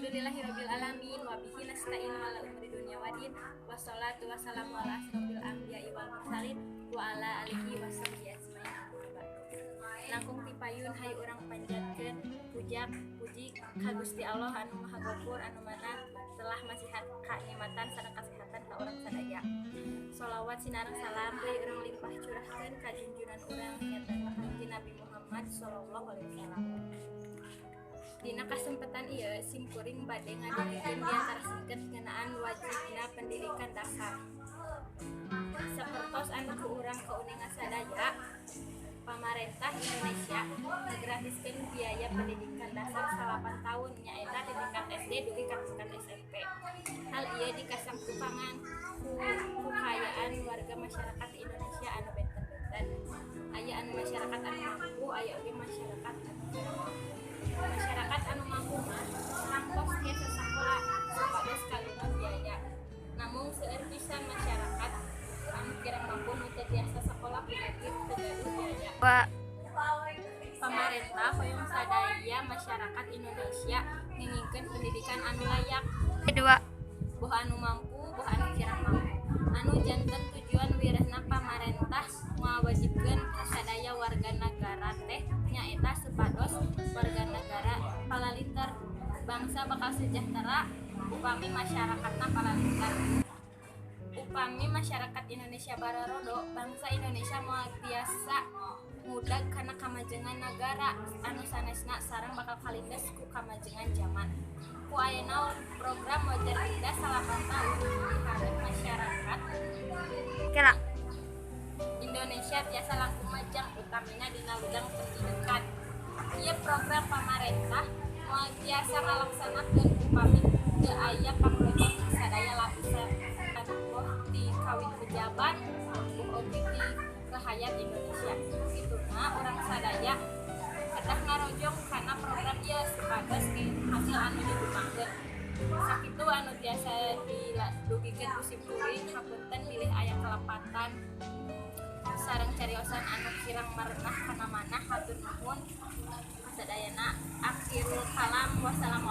Alhamdulillahirabbil alamin wa bihi nasta'in ala umuri dunya wadin. Wassalatu wassalamu ala asrofil anbiya'i wal mursalin wa ala alihi washabbihi ajmain. Amma ba'du. Langkung ti payun hayu urang panjatkeun pujak puji ka Gusti Allah anu Maha Gafur anu mana telah masihan kanikmatan sareng kasehatan ka urang sadaya. Sholawat sinareng salam deui urang limpah curahkeun ka junjunan urang nyaeta Kanjeng Nabi Muhammad sallallahu alaihi wasallam. Dina kasempatan ieu simkuring bade ngadugikeun diantara singket ngeunaan wajibna pendidikan dasar. Sapertos anu ku urang kauninga sadaya, pamarentah Indonesia ngegratiskeun biaya pendidikan dasar 9 tahun nyaeta di tingkat SD dugi ka tingkat SMP. Hal ieu dikasangtukangan ku kukayaan warga masyarakat Indonesia anu benten-benten. Aya anu masyarakat anu mampu, aya oge masyarakat anu kurang mampu. Masyarakat anu mampu mah tangtos tiasa sakola supados kagungan biaya. Namung seueur pisan masyarakat anu kirang mampu nu teu tiasa sakola kumargi teu gaduh biaya. Pamarentah hoyong sadaya masyarakat Indonesia ngengingkeun pendidikan anu layak. Dua. Boh anu mampu, boh anu kirang mampu. Anu janten tujuan wirehna pamarentah ngawajibkeun ka sadaya warga nagara teh nyaeta supados warga nagara palalinter. Bangsa bakal sejahtera upami masyarakatna palalinter. Upami masyarakat Indonesia bararodo, bangsa Indonesia moal tiasa ngudag kana kamajengan nagara anu sanesna sareng bakal kalindes ku kamajengan jaman. Ku ayana program Wajar Cerdas 9 tahun diharep masyarakat Kela. Indonesia tiasa langkung majang utamina dina widang pendidikan. Ieu program pamarentah moal tiasa ngalaksanakeun upami teu aya pangrojong ti sadaya lapisan boh ti kawit pejabat boh oge ti rahayat Indonesia. Kituna urang sadaya kedah ngarojong kana program ieu supados hasil anu didumangkeun. Sakitu anu tiasa didugikeun ku simkuring, hapunten bilih aya kalepatan sareng cariosan anu kirang marenah kana manah. Hatur nuhun kasadayana. Akhirul kalam, wassalamualaikum.